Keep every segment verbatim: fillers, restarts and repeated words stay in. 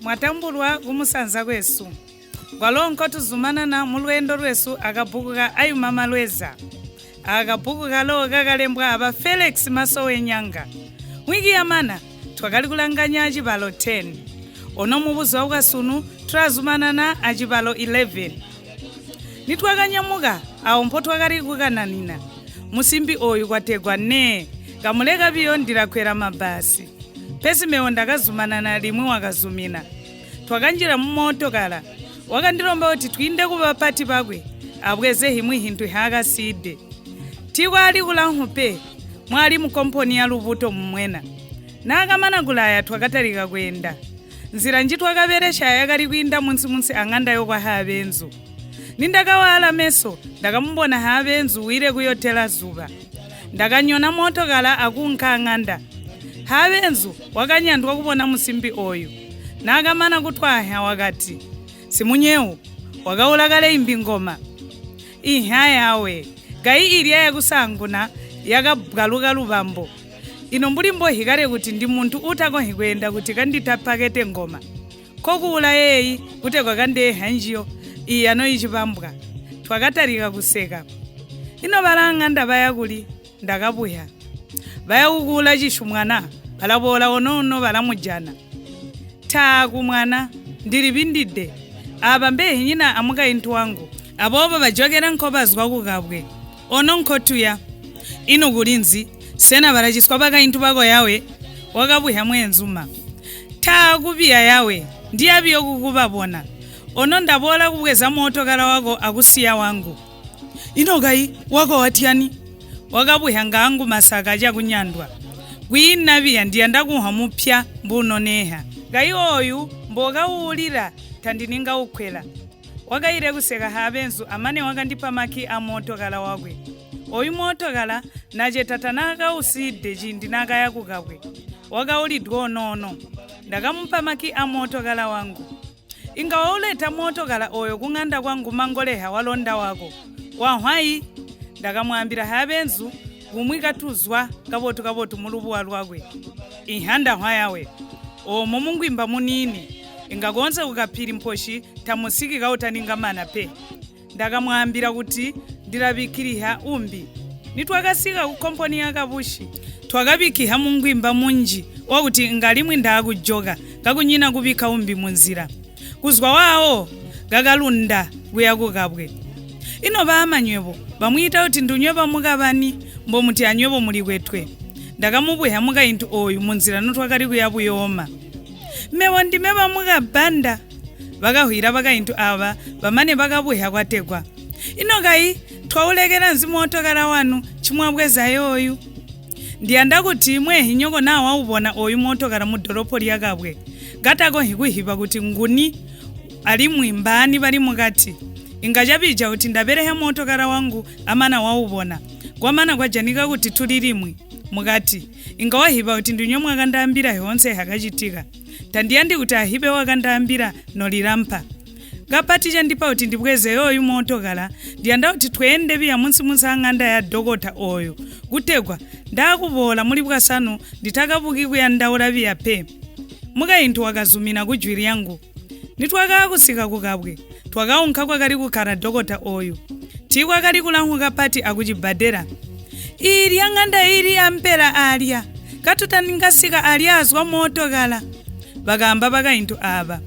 Mwatambulwa kumusanza kwesu. Ngwalonko tuzumanana mu lwendo lwesu akabhuku ka Ayuma Malweza. Akabhuku kalo kakalembwa ŵa Felix Masowe Nyanga. Wiki yamana, twakali kulanganya chibalo ten. Ono mu buzi wa ukasunu, tulazumanana a chibalo eleven. Nitwakanyamuka awo mpho twakali kukananina. Musimbi oyu kwategwa ne, kamuleka biyo ndilakwera mabasi. Pesi mewo ndakazumana na limwe wakazumina. Twakanjira mu motokala. Wakandilomba kuti twinde ku ŵapati pakwe, abweze himwi hinthu haka side. Tikwa ali kulankhu pe, mwali mu komponi ya lubuto mumwena. Nakamana kulaya twakatalika kwenda. Nzira nji twakaŵeresha yakali kwinda munsi-munsi a ng'anda yo kwa haŵenzu. Nindakawala meso, ndakamumbona haŵenzu wire kuyotera zuŵa. Ndakanyona motokala akunka ng'anda. Haŵenzu wakanyandwa kubona musimbi oyu. Nakamana kutwahya wakati, simunyewu, wakawula kale imbi ngoma. Inha yawe, gayi ilya yakusanguna yakabwaluka lubambo. Ino mbuli mbohi kale kuti ndi munthu utakonghi kwenda kuti kanditapakete ngoma. Kokuwula yeyi, kutegwa kandeha njiyo, iyi yano ichipambwa. Twakatarika kuseka. Ino ŵalang'anda ŵaya kuli, ndakapuya. Ŵaya kukuwula chishumwana, ŵalapora onono ŵalamujana. Thaku mwana, ndili ŵindide. Apa mbehi nyina a mukayinthu wangu. Apopo ŵajokera nkhoŵazgwa kukabwe. Ono nkhotuya. Ino kulinzi, sena ŵalachiswa ŵakayinthu ŵako yawe, wakapuya mwenzuma. Thaku piya yawe, ndiyapiyo kukuŵapona. Ono ndapora kubweza motokara wako akusiya wangu. Ino kayi, wako wathyani? Wakabwihanga ngu masaka chakunyandwa. Kwina ŵiya ndiya ndakuha muphya mbuno neha. Kayi oyu mbokawulira thandininga ukhwera. Wakayire kuseka ha ŵenzu amane wakandipa makhi a motokala wakwe. Oyu motokala nache tatanaka uside chindi nakaya kukabwe. Wakawulidwa unono. Ndakamupa makhi a motokala wangu. Inga wauleta motokala oyo kung'anda kwangu mangoleha walonda wako. Wahwayi, ndakamwambira ha ŵenzu kumwika tuzwa kabotu-kabotu mu lubuwa lwakwe. Inhanda hwayawe, omo mungwimba munini, ingakonze kukaphiri mphoshi tamusiki kautaningamana pe. Ndakamwambira kuti ndilaŵikiriha umbi. Nitwakasika ku komponi ya kabushi, twakaŵikiha mungwimba munji wakuti ngalimwe ndakujoka kakunyina kuŵika umbi mu nzira. Kuzwa wawo gakalunda kuya kukabwe. Ino ŵamanywepo ŵamwita kuti ndunywe ŵamukaŵani mbo muti anywepo muli kwetwe. Ndakamubwehya mukayinthu oyu mu nzira notwakali kuya kuyoma. Mmewo ndime ŵamukabanda. Ŵakahwira ŵakayinthu aŵa ŵamane ŵakabwehya kwategwa. Ino kayi twawulekera nzi motokara wanu chimwabweza yoyu? Ndiyanda kuti mwehi nyoko nawa wawubona oyu motokara mu doropo lyakabwe. Gatako nhikuhipa kuti nguni alimwi mbani ŵali mukati. Ingachapija kuti ndapereha motokara wangu amana wawubona. Kwamana kwajanika kuti tuli limwi mukati. Ingawahipa kuti ndinyo mwakandambira hose hakachitika. Tandiyandi kuti ahipe wakandambira no lirampa. Ngapati chandipa kuti ndibweze yoyu motokala, ndiyanda kuti twende piya munsi munsi ha ng'anda ya dokota oyu. Kutegwa, ndakubora muli bwasanu nditakapuki kuyandaula piya pe. Mukayinthu wakazumina ku jwi lyangu. Nitwakakusika kukabwe, twakawunka kwakali kukara dokota oyu. Tikwakali kulankhuka pati akuchibadera. Ilya ng'anda ili ampera alya, katuta ningasika alyazgwa motokala. Ŵakamba ŵakayinthu aŵa.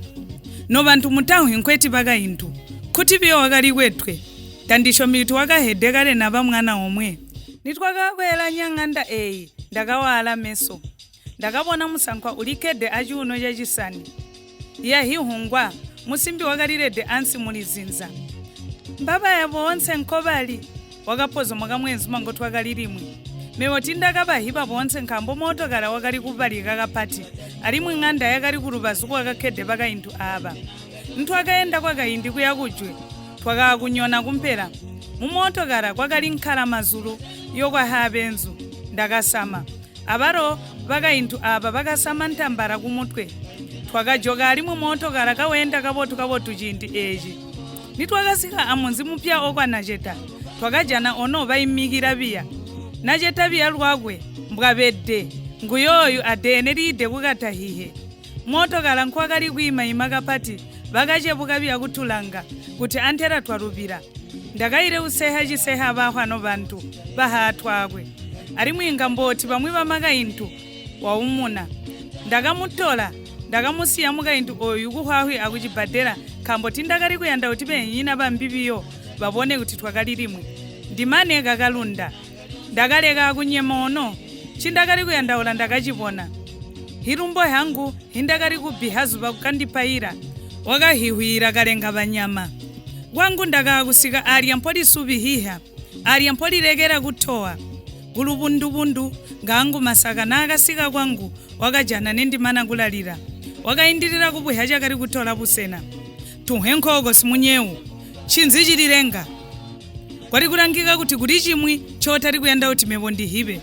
No ŵanthu mutawhi nkhweti ŵakayinthu, kuti piyo wakali kwetwe. Tandisho mitu wakahedekale na ŵamwana omwe. Nitwakakwera nyang'anda eyi, ndakawala meso. Ndakawona musankwa ulikhede achiuno chachisani. Yahihungwa, musimbi wakalirede ansi muli zinza. Mbaba ya bonse nkobali, wakapoza mwakamwenzi mangotwa kali limwe. Mewo tindakapahipa bonse nkambo motokara wakali kupalika kapati, alimwe ng'anda yakali ku lubazu kwakakhede pakayinthu apa. Nthu akayenda kwakayindi kuya kujwe, twakakunyona kumpera. Mu motokara kwakali nkhara mazulu yokwa ha benzu. Ndakasama. Abaro bakayinthu aba bakasama ntambara ku mutwe. Twakajoka alimwe motokara kawenda kabotu kabotu chindi echi. Nitwakasika amunzi mupya okwa nacheta, twakajana ono bayimikira biya. Nacheta biya lwakwe mbwabede. Nguyoyu adene lide kukata hihe. Motokara nkhwakali kwima-yima kapati ŵakachepuka ŵakutulanga kuti anthera twaluŵira. Ndakayire useha chiseha ŵahwa no ŵanthu ŵaha atwakwe. Alimwinga mboti pamwi ŵamaka inthu waumuna. Ndakamutora, ndakamusiya muka inthu oyu kuhwahwi akuchibhadera, khambo tindakali kuyanda kuti ŵenyina ŵambiŵiyo ŵawone kuti twakali limwe. Ndimane kakalunda. Ndakaleka kunyemono. Chindakali kuyandaula ndakachipona. Hilumbo hangu hindakali kubiha zuŵa kukandipayira. Wakahihwira kalenga ŵanyama. Wangu ndakakusika alya mpoli suŵi hiha, alya mpoli lekera kuthowa. Gulubundubundu ngangu masaka nakasika kwangu, wakajana nendimana kulalira. Wakayindirira kubwiha chakali kutora busena. Tunhe nkhoko simunyewu. Chinzi chililenga. Kwali kulangika kuti kuli chimwi chotali kuyenda kuti mepo ndihiŵe.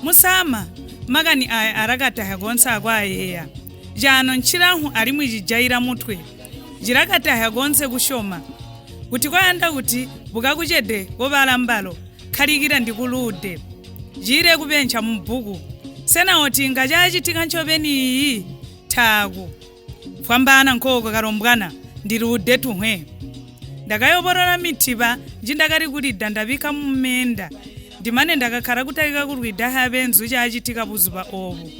Musama, makani aya arakataha konse akwayeya. Jano nchilankhu alimwi jijayira mutwe. Jirakataha konse kushoma. Kuti kwayanda kuti bukakuchede koŵala mbalo, khalikira ndi kulude. Jire kupencha mu buku. Sena oti ngachachitika nchopeni iyi? Thaku. Fwambana nkhoko karombwana, ndilude tunhwe. Ndakayoporora mithipa njindakali kulida ndaŵika mu menda. Ndimane ndakakhara kutalika kulwida ha ŵenzu chachitika buzuŵa obu.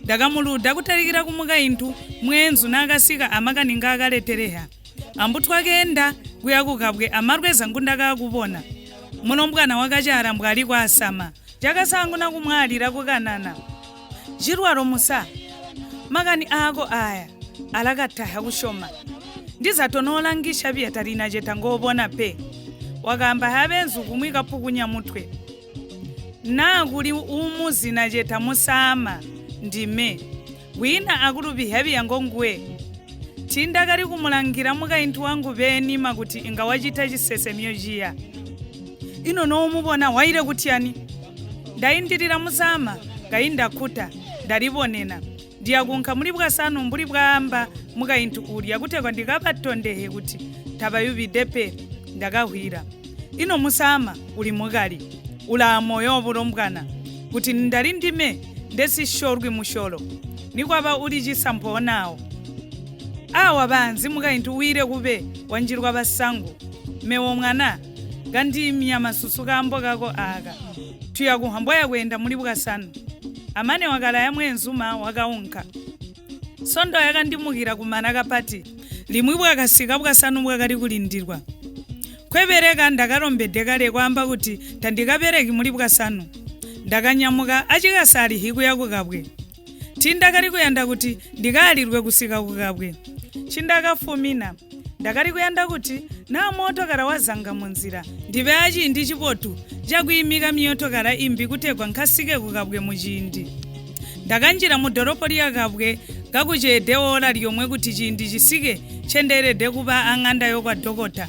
Ndakamuluda kutalikira kumuka inthu mwenzu nakasika amakani nga akaletereha. Ambutwa kenda kuya kukabwe amarwe zangu ndakakubona. Muno mbwana wakachara mbwali kwasama. Jakasangu na kumwalira kukanana. Jirwaro musa, makani ako aya alakataha kushoma. Ndizatonolangisha vya talina jeta ngobona pe. Wakamba haŵe nzukumwika pukunya mutwe. Na kuli umu zina jeta musama, ndime. Wina akuluŵiha vyango ngwe. Tindakali kumulangira mukainthu wangu ŵeni makuti ingawachita chisesemyo jiya. Ino nomubona waile kutyani? Ndayindirira musama, kayi ndakhuta, ndalivonena. Ndiyakunkha muli bwasanu mbuli bwamba mukainthu ulya kutekwa ndikaŵatondehe kuti thaŵayuŵidepe, ndakahwira. Ino musama uli mukali, ula moyo ulo mbwana, kuti ndali ndime ndesishorwi mushoro, ni kwaŵa uli chisampho nawo. Awa ŵanzi mukainthu wire kuŵe wanjirwa ŵasangu, mewo mwana, gandimya masusu kambo kako aka, tuyakuhambwaya kwenda muli bwasanu. Amane wakalaya mwenzuma wakawunka. Sondo yakandimukira kumana kapati, limwe bwakasika bwasanu bwakali kulindirwa. Kwebereka ndakarombedeka le kwamba kuti tandikabereki muli bwasanu. Ndakanyamuka achikasali hikuya kukabwe. Tindakali kuyanda kuti ndikalirwe kusika kukabwe. Chindakafumina, ndakali kuyanda kuti na motokara wazanga mu nzira. Ndive achi ndi chipotu chakuyimika miyotokara imbi kutegwa nkhasike kukabwe mu chindi. Ndakanjira mu doropo lya kabwe kakuchede ora lyomwe kuti chindi chisike chenderede kuŵa ang'anda yo kwa dokota.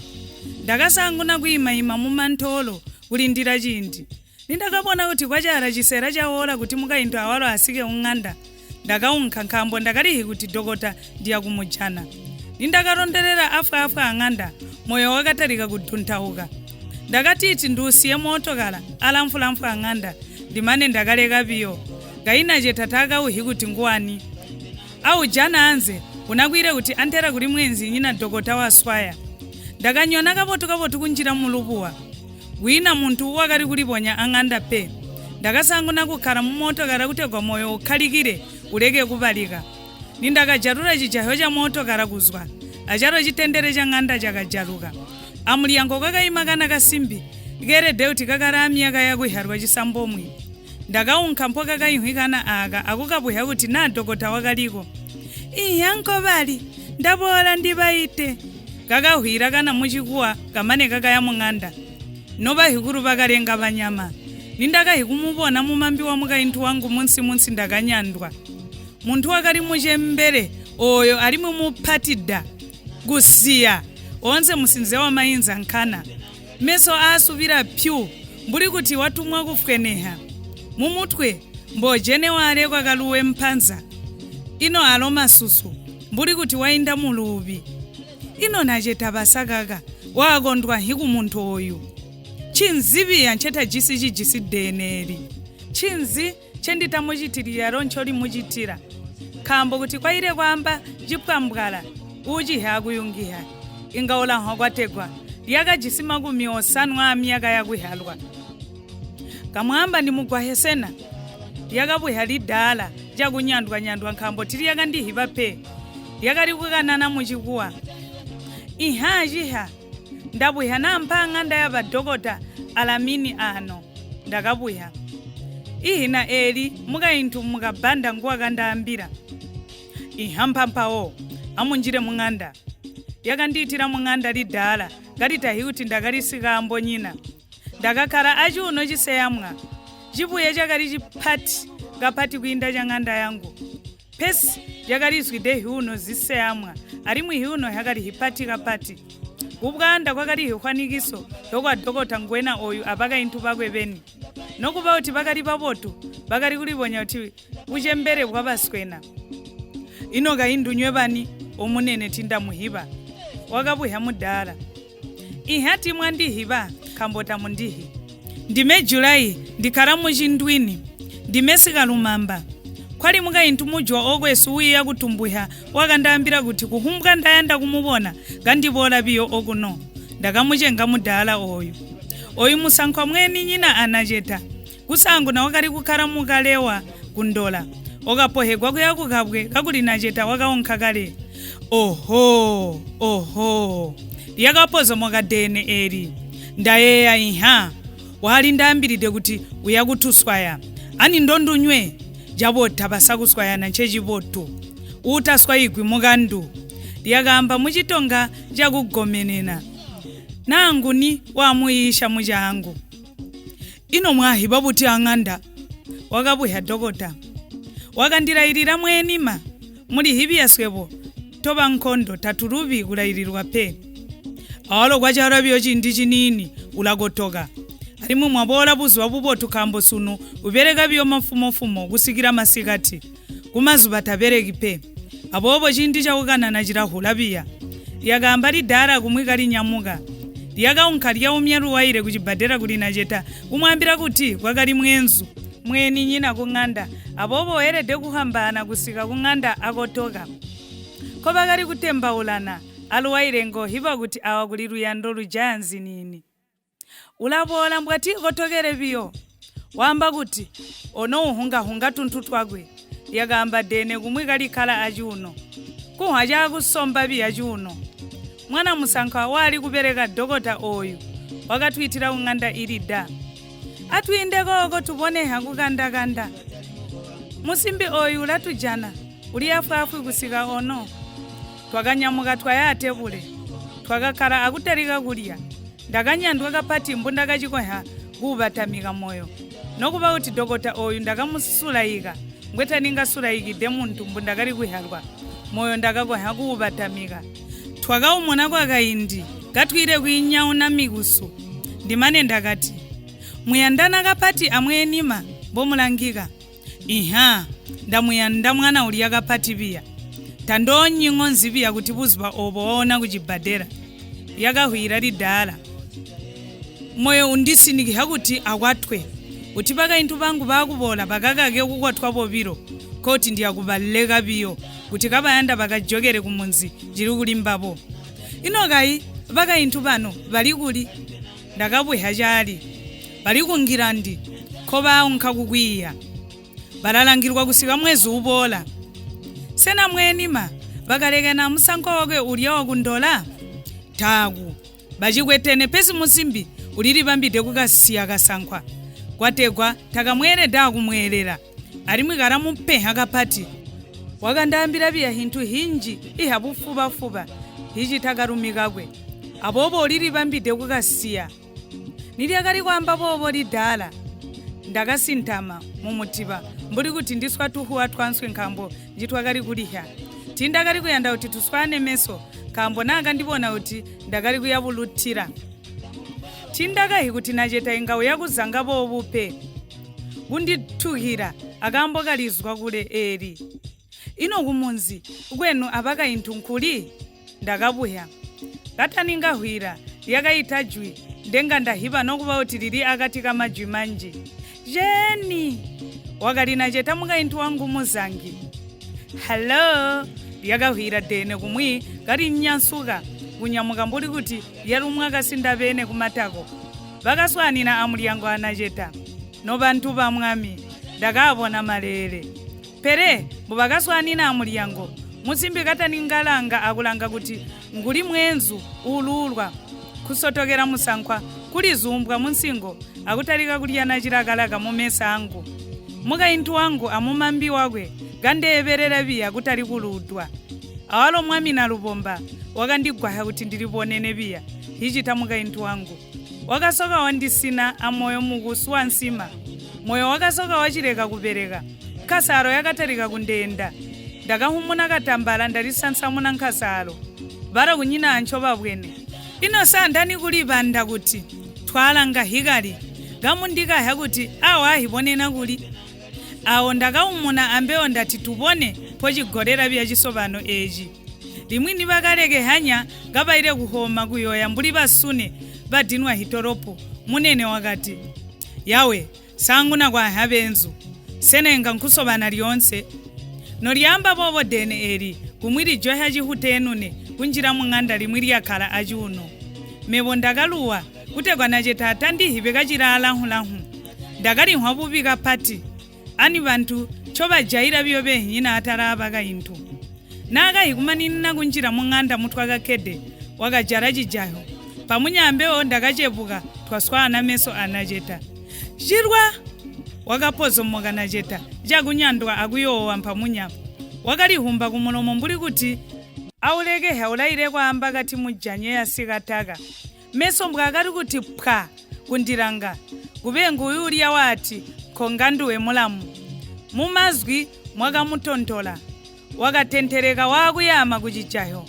Ndakasanguna kuyima-yima mu mantholo kulindira chindi. Nindakabona kuti kwachara chisera cha ora kuti mukainthu awalo asike ung'anda. Ndakawunkha nkhambo ndakalihi kuti dokota ndiyakumujana. Nindakaronderera afwa-afwa ang'anda, moyo wakatarika kudunthahuka. Ndakatiti ndusiye motokara alamfulamfu ang'anda, ndimane ndakaleka viyo. Ngayina cheta takauhi kuti ngwani. Aujana anze, unakwire kuti anthera kuli mwenzi nyina dokota waswaya. Ndakanyona kapotu-kapotu kunjira mu lupuwa. Wina munthu wakali kuliponya ang'anda pe. Ndakasanguna kukhara mu motokara kutegwa moyo ukhalikire, uleke kubalika. Nindakajarura chijaho cha motokara kuzwa. Acharo chitendere cha ng'anda chakajaruka. Amulyango kakayima kana kasimbi, kerede kuti kakara myaka yakuharwa chisambomwi. Ndakawunkha mpaka kayinkhwikana aka akukabwera kuti na dokota wakaliko. Inya nkoŵali, ndabora ndiŵaite. Kakahwira kana muchikuwa kamane kakaya mu ng'anda. Noŵa hikuru ŵakalenga ŵanyama. Nindakahi kumuvona mumambi wa mukainthu wangu munsi-munsi ndakanyandwa. Munthu wakali muchembere oyo ali mu mupatida. Gusiya, onse msinze wa mayinza nkhana. Meso asuvira pyu, mbuli kuti watumwa kufweneha. Mu mutwe, mbojene wale kwakaluwe mphanza. Ino alo masusu, mbuli kuti wayinda mu luŵi. Ino nacheta ŵasakaka, wakondwa nkhiku munthu uyu. Chinziŵiya ncheta jisi chijisi deneli. Chinzi Chendi tamuchitiri yaro ncholimuchitira. Khambo kuti kwayire kwamba jipwambwala, uji he akuyungiha. Inga ulamhwa kwategwa, lyakajisima kumyosa nwa myaka yakwihalwa. Kamwamba ndi mugwahesena, lyakabwiha lidala jakunyandwa-nyandwa nkhambo tilyakandihiŵa pe. Lyakali kukanana mu chikuwa. Inhajiha, ndabwiha na mpha ng'anda ya ŵadokota Alamini ano. Ndakabwiha. Ihi na eli mukayinthu mukabanda nguwakandambira. Inha mphamphawo, amunjire mu ng'anda. Yakandiyitira mu ng'anda lidala, ngalitahi kuti ndakali sikambo nyina. Ndakakhala achiuno chiseyamwa. Chipuya chakali chiphati kapati kwinda cha ng'anda yangu. Pesi jakalizgwide hiuno ziseyamwa, alimwi hiuno hakali hipati kapati. Kubwanda kwakali hihwanikiso yokwa dokota ngwena oyu apaka inthu pakwe beni. Nokuba kuti pakali pabotu, pakali kulibonya kuti uchembere bwabaswena. Ino kayi ndunywe bani umunene tindamuhiba? Wakabwiha mudala. Inhati mwandihiŵa, khambo tamundihi. Ndime Julayi, ndikhara mu chindwini. Ndime sikalumamba. Khwali mukayinthu mujwa okwesu uyo yakutumbwiha wakandambira kuti kuhumbwa ndayanda kumubona, kandiŵola piyo okuno. Ndakamuchenga mudala oyu. Oyu musankhwa mweni nyina anacheta. Kusangu na wakali kukhara mu kalewa kundola. Wakapohegwa kuya ku kabwe kakuli nacheta wakawonka kale. Oho, oho. Lyakapoza mwa kadene eli. Ndayeya inha. Wali ndambilide kuti uyakuthuswaya. Ani ndondunywe? Jabota pasakuswayana nchechibotu. Utaswayigwi mukandu. Lyakamba mu chitonga chakugomenena. Nangu ni wamuyisha muchangu. Ino mwahiŵa kuti ang'anda? Wakabwiha dokota. Wakandilayirira mwenima. Muli hiŵi yaswepo? Topa nkhondo taturuŵi kulayirirwa pe. Awalo kwa charaŵiyo chindi chinini ulakotoka. Alimwe mwabora buzuŵa bubotu kambo sunu upereka vyo mafumofumo kusikira masikati. Ku mazuŵa tapereki pe. Apopo chindi chakukanana chirahula viya. Lyakamba lidara kumwika linyamuka. Lyakawunka lyaumya luwaire ku chibadera kuli nacheta kumwambira kuti kwakali mwenzu. Mweni nyina ku ng'anda, apopo werede kuhambana kusika ku ng'anda akotoka. Ko ŵakali kutembaulana, aluwaire ngohipa kuti awa kuli luyando lujaya nzinini. Ulapo lambwa tikotokere viyo. Wamba kuti, ono uhungahunga tunthu twakwe, yakamba dene kumwe kalikhala achuno. Kuhwa chakusomba viya chuno. Mwana musankha wali kupereka dokota oyu, wakatwitira ku ng'anda ili da. Atwinde koko tuponeha kukandakanda. Musimbi oyu ulatujana, uli afwafwi kusika ono. Twakanyamuka twaya tebule. Twakakhala akutarika kulya. Ndakanyandwa kapati mbu ndakachikonkha kuwuŵatamika moyo. Nokuŵa kuti dokota oyu ndakamusulaika, mbweta ningasulaikide munthu mbu ndakali kwiharwa, moyo ndakakonkha kuwuŵatamika. Twakawumonako akayindi katwire kuyinyawuna mikusu. Ndimane ndakati, muyandana kapati amwenima mbo mulangika. Inha, ndamuyanda mwana ulya kapati viya. Tandonyi ng'onzi viya kuti buzuŵa obo waona ku chibadera. Yakahwira lidala. Moyo undisinikiha kuti akwatwe. Kuti pakayinthu pangu pakubora pakakake kukwatwapo viro, koti ndiyakuŵaleka viyo, kuti kaŵayanda pakajokere ku munzi jiri kulimbapo. Ino kayi, pakayinthu pano ŵali kuli? Ndakabweha chali. Ŵali ku Ngirandi, ko ŵawo nkhakukwiya. Ŵalalangirwa kusika mwezi ubora. Sena mwenima, ŵakalekana musankho wakwe ulya wakundola? Taku, ŵachikwetene pesi musimbi ulili ŵambide kukasiya kasankhwa. Kwategwa takamwere da kumwerera. Alimwe karamupenha kapati. Wakandambira viya hinthu hinji iha bufubafuba hichi takarumikakwe. Apopo ulili ŵambide kukasiya. Nilya kali kwamba bobo lidala. Ndakasintama mu mutima, mbuli kuti ndiswa tuhuwa twanswe nkhambo njitwa kali kulihya. Tindakali kuyanda kuti tuswane meso, kambo nanga ndibona kuti ndakali kuyaburutira. Tindakahi kuti nacheta inga uyakuzanga bobu pe. Kundithughira, akambo kalizwa kule eli. Ino kumunzi kwenu apaka inthu nkhuli? Ndakabuya. Katani ngahwira, lyakayita jwi, ndenga ndahiŵa nokuŵa kuti lili akati ka majwi manji. Jeni! Wakali na cheta mukayinthu wangu muzangi. Halo, lyakahwira dene kumwi kali nyansuka, kunyamuka mbuli kuti lyarumwa kasinda bene ku matako. Ŵakaswanina amulyango anacheta, no ŵanthu ŵa mwami, ndakaŵona malere. Pere mbo ŵakaswanina amulyango, musimbi katani ngalanga akulanga kuti nguli mwenzu ululwa, kusotokera musankwa, kulizumbwa mu nsingo, akutalika kulyana chilakalaka mu meso angu. Mukayinthu wangu amumambi wakwe gandeyeŵerera ŵiya kutali kuludwa. Awalo mwami na lupomba wakandigwahya kuti ndiliponene ŵiya, hichita mukayinthu wangu. Wakasoka wandisina amoyo mukusu wa nsima. Moyo wakasoka wachireka kupereka. Nkasaro yakatarika kundenda. Ndakahumuna katambala ndalisansamuna nkasaro. Bara kunyina ancho babwene. Ino sa ndani kuli banda kuti, twala nga hikali, gamu ndikahya kuti awa hiponena kuli. Awo ndakawumuna ambewo ndati tupone pochigolera vya chisoŵano echi. Limwini ŵakaleke hanya ngaŵayire kuhoma kuyoya mbuli ŵasune ŵadinwa hitoropo. Munene wakati, yawe, sangu na kwa mphaŵenzu, senenga nkhusoŵana lyonse. Nolyamba bobo dene eli kumwi lijoya chihutenu ne kunjira mu ng'anda limwe lyakhala achuno. Mebo ndakaluwa kutegwa na chetata ndihipe kachirara nkhulankhu. Ndakalinkhwa buŵi kapati. Ani ŵanthu choŵajayira vyoŵe nyina ataraŵa kayinthu. Naka hikumanina kunjira mu ng'anda mutwa kakede wakajara chijaho. Pamunyambewo ndakachepuka twaswana meso anacheta. Chirwa wakapozomoka nacheta chakunyandwa akuyowowa mphamunya. Wakalihumba ku mulomo mbuli kuti aulekeha ulaire kwamba kati mujanye yasikataka. Meso mbwakali kuti phwa kundilanga. Kuŵengu uyu ulya wati, nkhonga nduwe mulamu. Mu mazgi mwakamutontola. Wakatenthereka wakuyama ku chichayo.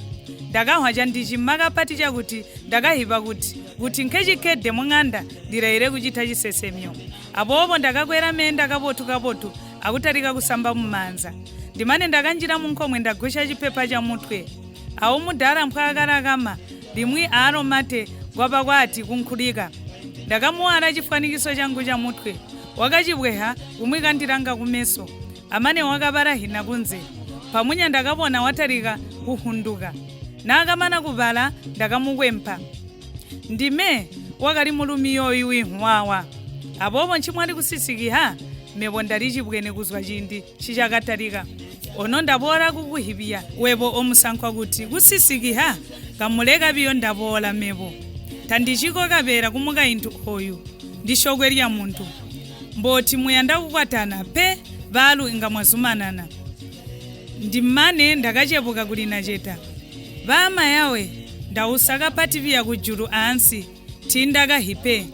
Ndakahwa chandichi makapati chakuti ndakahipa kuti kuti nkhechikede mu ng'anda ndilayire kuchita chisesemyo. Apopo ndakakwera menda kapotu kapotu akutarika kusamba mu manza. Ndimane ndakanjira mu nkhomwe ndagwesha chipepa cha mutwe. Awo mudala mphwakarakama limwi alo mate gwapakwati kunkhulika. Ndakamuwara chifwanikiso changu cha mutwe. Wakachibweha kumwikandilanga ku meso. Amane wakaŵala hina kunze. Pamunya ndakawona watalika kuhunduka. Nakamana kuŵala ndakamukwempa. Ndime wakali mulumiyoyu winhwawa. Apopo nchimwali kusisikiha? Mebo ndalichibwene kuzwa chindi chichakatalika. Ono ndabora kukuhipia webo omusankwa kuti kusisikiha? Kamuleka biyo ndabora mebo. Tandichiko kabera kumukayintu oyu. Ndi shokwe lya munthu. Mboti muyanda kukwatana pe balu inga mwazumanana. Ndimane ndakachepuka kuli nacheta. Bama yawe, ndawusaka pati vya kujulu ansi. Tindakahipe.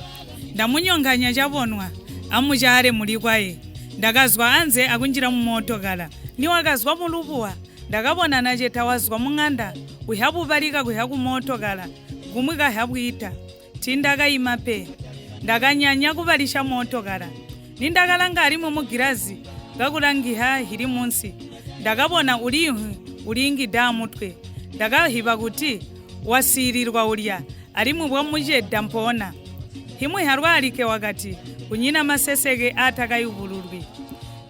Ndamunyonganya chabonwa. Amuchare muli kwaye. Ndakazwa anze akunjira mu motokara. Ni wakazwa mu lupuwa. Ndakabona nacheta wazwa mu ng'anda. Kuhyapuparika kuhya ku motokara. Kumwe kahya bwita. Tindakayima pe. Ndakanyanya kuŵalisha motokara. Nindakalanga alimo mu girazi gakulangiha hili munsi. Ndakabona ulinhwi ulingi da mutwe. Ndakahipa kuti wasiyirirwa ulya alimwe bwa mucheda mpona. Himwe harwalike wakati kunyina maseseke ata kayuvululwi.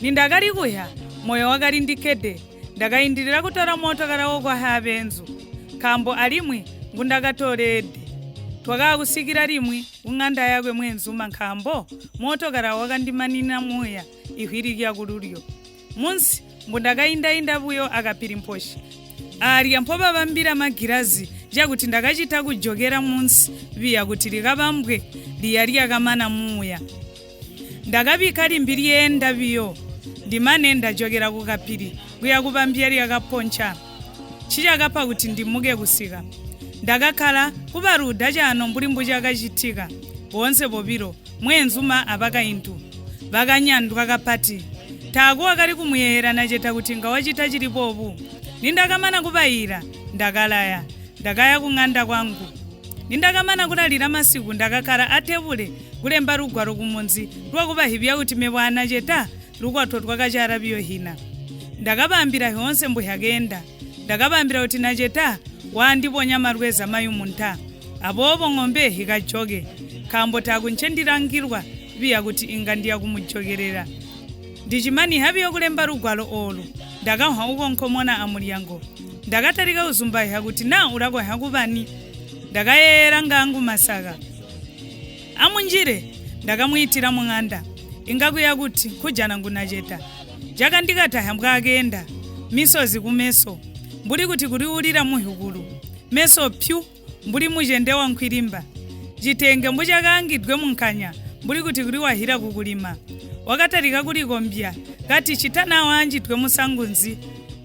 Nindakali kuhya moyo wakali ndikede. Ndakayindirira kutora moto karawo kwa ha ŵenzu. Kambo alimwi ngundakatorede. Twakaŵa kusikira limwi ku ng'anda yakwe mwenzuma nkhambo moto karawo wakandimanina muya ihwiri lya kululyo. Munsi mbo ndakayindayinda buyo akapiri mphoshi. Alya mphopaŵambira magirazi chakuti ndakachita kujokera munsi viya kuti likaŵambwe liya lyakamana muya. Ndakaŵika limbi lyenda viyo ndimane ndajokera ku kapiri kuya kupambya lyakaponcha. Chichakapa kuti ndimuke kusika. Ndakakhala kuŵaruda chano mbuli mbuchakachitika. Bonse bobiro mwenzuma aŵakayintu ŵakanyandwa kapati. Taku wakali kumuyehera nacheta kuti ngawachita chilipopu. Nindakamana kuŵayira ndakalaya. Ndakaya ku ng'anda kwangu. Nindakamana kulalira masiku ndakakhala ateŵule kulemba lugwaro kumunzi lwakuŵahivya kuti mebwana cheta lukwatho twakachara viyo hina. Ndakaŵambira hiyonse mbuhakenda. Ndakaŵambira kuti nacheta wandiponya malweza mayu muntha. Apopo ng'ombe hikajoke. Kambo takunchendilangirwa viya kuti inga ndiya kumujokerera. Ndichimani havi yokulemba lugwalo olu, ndakahwa uko nkhomona a muryango. Ndakatarika uzumbahe kuti na urako nhakuŵani. Ndakayeyera ngangu masaka. Amunjire, ndakamuyitira mu ng'anda. Ingakuya kuti nkhujana ngunacheta. Jaka ndikataya mbwakenda, misozi ku meso, mbuli kuti kuliwulira muhukuru. Meso pyu, mbuli mujende wa nkhwilimba. Chitenge mbuchakangidwe mu nkanya, mbuli kuti kuliwahira kukulima. Wakatarika kulikombya, kati chitana wanjitwe musangu nzi,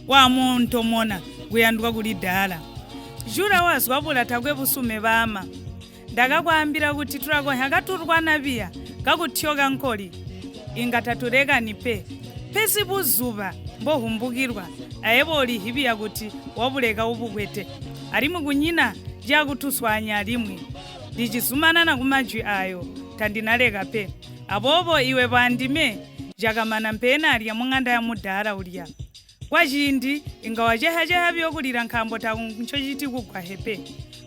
wamontomona, kuyandwa kulidala. Jura wazgwa pura takwe busume bama. Ndakakwambira kuti tulakonya katurwana viya kakuthyoka nkoli. Inga tatulekani pe. Pesi buzuŵa mbohumbukirwa, ayepo ulihivya kuti wabuleka ubukwete. Alimwe kunyina jakutuswanya alimwe. Ndichizumana na ku majwi ayo, tandinaleka pe. Apopo iwe pandime jakamana mpena alya mu ng'anda ya mudala ulya. Kwa chindi ingawachehacheha vyokulira nkhambo ta ncho chiti kugwa hepe.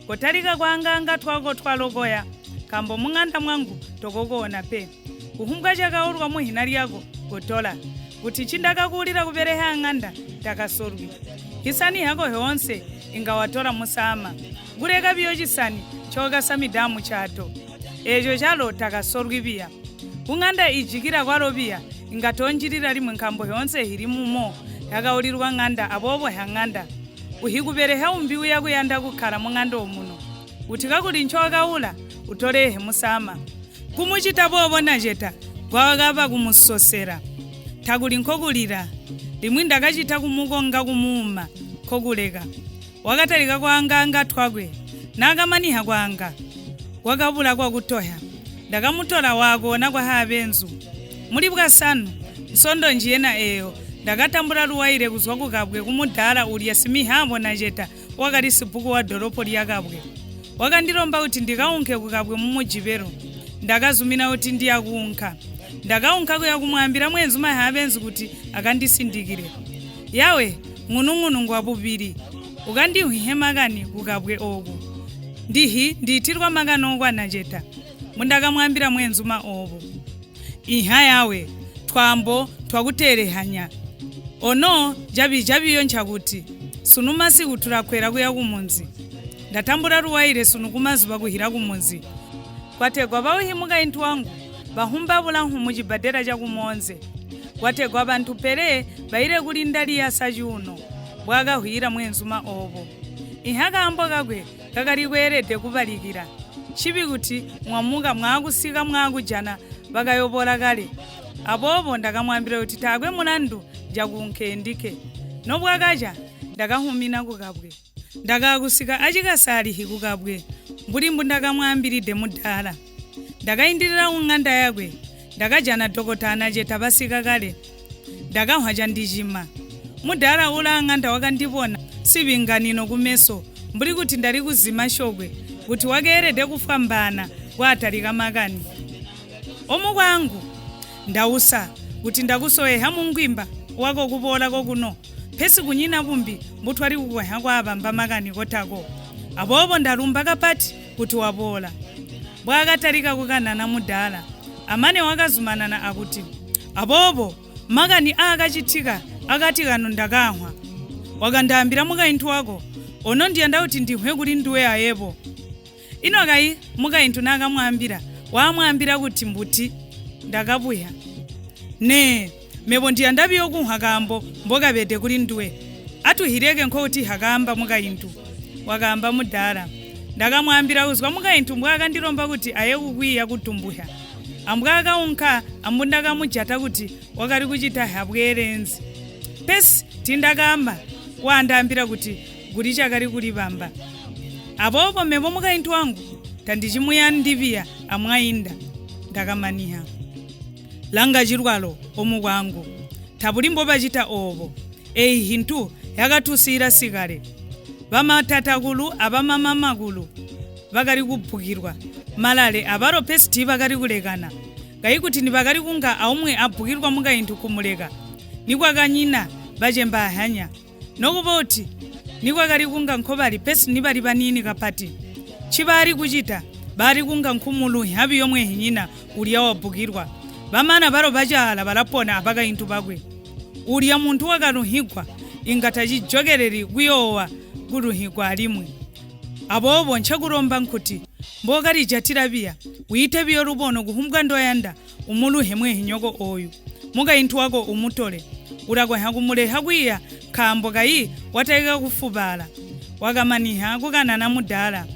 Kotalika kwanganga twako twalokoya, kambo mung'anda mwangu tokokona pe. Kuhumbwa chakaurwa mu hina lyako, kotola. Kuti chindakakuwulira kupereha ng'anda, takasorwi. Hisani hako honse, ingawatora musama. Gureka vyo chisani, chokasa midamu chato. Echo chalo takasorwi via. Kung'anda ijikira kwalo via, ingatonjirira limwe nkhambo yonse hili mumo, yakawulirwa ng'anda apopo ha ng'anda. Uhikupereha umbiwu yakuyanda kukhara mu ng'anda umuno. Uthika kuli nchoka ula, utorehe musama. Kumuchita bobo na jeta, gwawakaŵa kumusosera. Takuli nkhokulira, limwe ndakachita kumukonga kumuuma, khokuleka. Wakatalika kwanga ngatwakwe, nakamaniha kwanga. Wakabula kwakutoya. Ndakamutora wako na kwa haŵenzu. Muli bwasanu, nsondo njiye na eyo, ndakatambula luwaire kuzwa ku kabwe kumudala ulya simihambo na jeta wakali sipuku wa doropo lya kabwe. Wakandilomba kuti ndikawunke ku kabwe mu mujivero. Ndakazumina kuti ndiyakuwunka. Ndakawunka kuya kumwambira mwenzu mahaŵenzu kuti akandisindikire. Yawe, ng'unung'unu ngwa bubiri. Ukandihwihema kani ku kabwe oku. Ndihi ndiitirwa makano kwa nacheta. Mundakamwambira mwenzu maovo. Inha yawe, twambo twakuterehanya. Ono jaŵi jaŵiyo nchakuti, sunu masiku turakwera kuya ku munzi. Ndatambula luwaire sunu ku mazuŵa kuhira ku munzi. Kwategwa ŵauhimuka inthu wangu, ŵahumba ŵulanhu mu chibadera cha kumonze. Kwategwa ŵanthu pere ŵayire kulinda liyasa chuno, bwakahwira mwenzu maovo. Inha kambo kakwe kakali kwerede kuŵalikira. Chiŵi kuti mwamuka mwakusika mwakujana ŵakayopora kale. Apopo ndakamwambira kuti takwe mulandu jakunkhendike. Nobwakacha ndakahumina ku kabwe. Ndakakusika achikasalihi ku kabwe, mbulimbu ndakamwambilide mudala. Ndakayindirira ku ng'anda yakwe, ndakajana dokotana cheta pasika kale. Ndakamhwa chandichima. Mudala ula ng'anda wakandipona, siŵinganino ku meso, mbuli kuti ndali kuzima shokwe, kuti wakerede kufwa mbana, kwatalika makani. Omo kwangu, ndawusa kuti ndakusoweha mu ngwimba wako kuŵolako kuno, pesi kunyina kumbi mbutwali kukonya kwa ŵamba makani kotako. Apopo ndarumba kapati kuti waŵola. Bwakatalika kukanana mudala, amane wakazumanana akuti, apopo makani akachitika akati kano ndakanghwa. Wakandambira mukayinthu wako, ono ndiyanda kuti ndinkhwe kuli nduwe ayepo. Ino kayi mukayinthu nakamwambira, wamwambira kuti mbuti, ndakapuya. Ne, mepo ndiya ndaŵi yokunkhwa kambo mbokaŵete kuli ndwe. Atuhireke nkhokuti hakamba mukayinthu, wakamba mudala. Ndakamwambira uzwa mukayinthu mbwakandilomba kuti aye kukwiya kutumbuhya. Ambwakawunkha ambundakamujata kuti wakali kuchita habwerenzi. Pesi tindakamba, wandambira kuti guli chakali kulibamba. Apopo mepo mukayinthu wangu tandichimuyani ndiviya amwayinda. Ndakamaniha. Langa chirwaro omu kwangu. Thapulimbo pachita opo. Eyi hinthu yakatusira sikale. Ŵamatatakulu aŵamamamakulu ŵakali kubukirwa. Malale aŵaropesi ŵakali kulekana. Kayi kuti ni ŵakali kunga aumwe abukirwa mukayinthu kumuleka. Ni kwakanyina ŵachembahanya. Nokuŵoti ni kwakali kunga nkhoŵali pesi ni ŵali ŵanini kapati. Chiŵali kuchita, ŵali kunga nkhumulu nhaŵi yomwe hinyina ulya wabukirwa. Ŵamana ŵaro ŵachara ŵalapona ŵakayintu ŵakwe. Ulya munthu wakaluhigwa, inga tachijokereri kuyowowa kuluhigwa alimwe. Apopo nchakuromba nkhuti, mboka lijatira ŵiya, wite ŵiyo lubono kuhumbwa ndoyanda, umuluhe mwehinyoko oyu. Mukayinthu wako umutore, urakonya kumuleha kwiya, khambo kayi watayika kufubala. Wakamaniha kukana na mudala.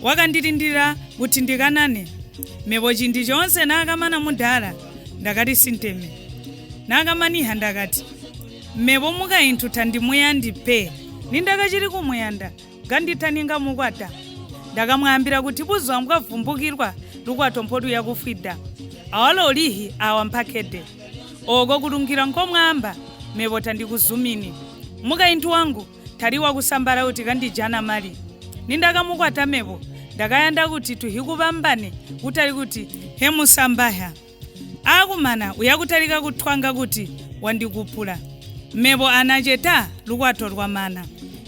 Wakandilindira kuti ndikanane. Mepo chindi chonse nakamana mudala, ndakati sinteme. Nakamaniha ndakati, mepo mukayinthu thandimuyandi pe. Nindakachiri kumuyanda, ganditha ningamukwata. Ndakamwambira kuti buzwa mbwavumbukirwa lukwato mphotu yakufwida. Awalo ulihi awa mphakhede. Oko kulungira nkhomwamba, mepo tandikuzumini. Mukayinthu wangu, thali wakusambala kuti kandijana mali. Nindakamukwata mepo, ndakayanda kuti tuhikupambane, utali kuti hemusambahya. Akumana uyakutalika kuthwanga kuti wandikupula. Mepo anacheta lukwato lwamana.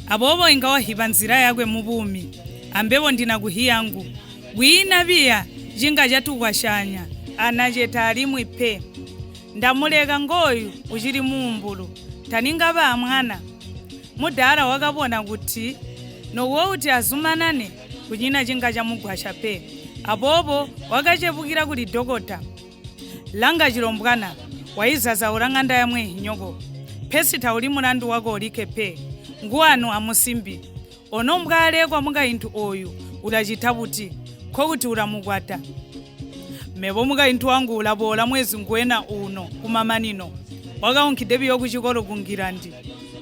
Apopo ingawahipa nzira yakwe mu pumi. Ambepo ndina kuhiyangu. Wina ŵiya chinga chatukwashanya. Anacheta alimwi phe. Ndamuleka ngoyu uchili mu umbulu. Taninga ŵa mwana. Mudala wakawona kuti nowo uti azumanane kunyina chinga chamugwasha pe. Apopo wakachepukira kuli dokota. Langa chilombwana, wayizazaura ng'anda ya mwehinyoko. Pesita uli murandu wako ulike pe. Nguwanu amusimbi. Ono mbwale kwa mukayinthu uyu, urachita kuti, khokuti uramukwata. Mepo mukayinthu wangu ulapola mwezi ngwena uno kumamanino. Wakawunkhide piyo ku chikolo ku Ngilandi.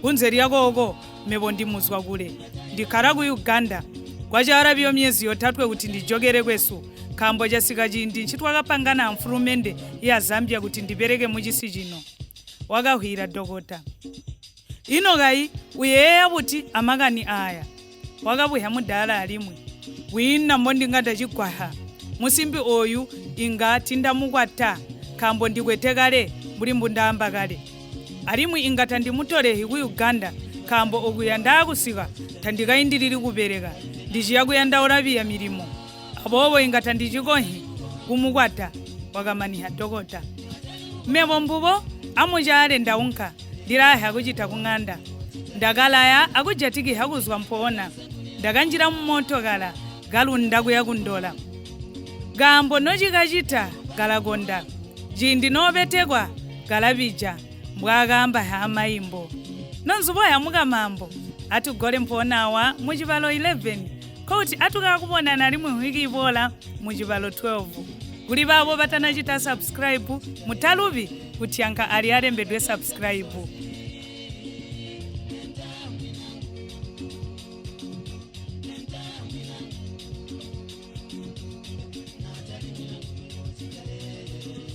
Kunze lyakoko, mepo ndimuzwa kule. Ndikhara ku Uganda. Kwachara piyo myezi yotatwe kuti ndijokere kwesu. Khambo chasika chindi nchitwakapangana na mfurumende ya Zambia kuti ndipereke mu chisi chino. Wakahwira dokota. Ino kayi uyeya kuti amakani aya? Wakapuhya mudala alimwe. Wina mbo ndingata chigwaha. Musimbi oyu inga tindamukwata, khambo ndikwete kale mbuli mbundamba kale. Alimwe inga tandimutorehi ku Uganda, khambo ukuya ndakusika tandikayindiliri kupereka, ndichiya kuyandaula ŵiya milimo. Apopo inga tandichikonhi kumukwata, wakamaniha dokota. Mmepo mbupo amuchale ndaunka, ndilaya kuchita kung'anda. Ndakalaya akujatiki hakuzwa mphona. Ndakanjira mu moto kala galunda kuya kundola. Gambo nochikachita galakonda. Jindi nopetekwa galaŵija, mbwakamba ha mayimbo. Nonzupoya mukamambo, atugole mphonawa mu chipalo eleven, koti atukakubona na limwe wiki ipola mu chipalo twelve. Kuli ŵawo ŵatanachita subscribe, mutaluŵi kuthyanga ali alembedwe subscribe.